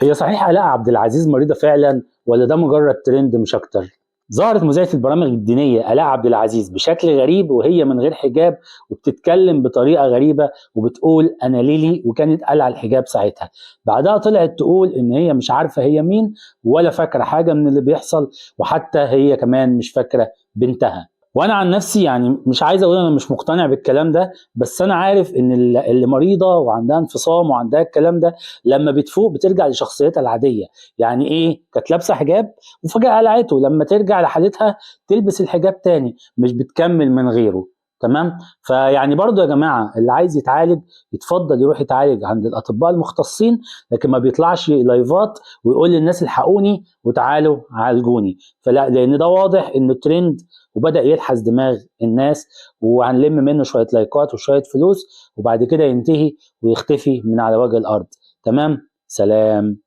هي صحيح آلاء عبد العزيز مريضة فعلا ولا ده مجرد ترند مش اكتر؟ ظهرت مذيعة البرامج الدينية آلاء عبد العزيز بشكل غريب وهي من غير حجاب، وبتتكلم بطريقة غريبة وبتقول أنا ليلي، وكانت قالعة الحجاب ساعتها. بعدها طلعت تقول إن هي مش عارفة هي مين ولا فاكرة حاجة من اللي بيحصل، وحتى هي كمان مش فاكرة بنتها. وانا عن نفسي يعني مش عايز اقول انا مش مقتنع بالكلام ده، بس انا عارف ان اللي مريضه وعندها انفصام وعندها الكلام ده لما بتفوق بترجع لشخصيتها العادية. يعني ايه؟ كانت لابسه حجاب وفجاة قلعته، لما ترجع لحالتها تلبس الحجاب تاني، مش بتكمل من غيره. تمام؟ فيعني برضو يا جماعة اللي عايز يتعالج يتفضل يروح يتعالج عند الاطباء المختصين، لكن ما بيطلعش لايفات ويقول للناس الحقوني وتعالوا عالجوني. فلا، لان ده واضح انه ترند وبدأ يلحس دماغ الناس، وهنلم منه شوية لايكات وشوية فلوس وبعد كده ينتهي ويختفي من على وجه الأرض. تمام؟ سلام.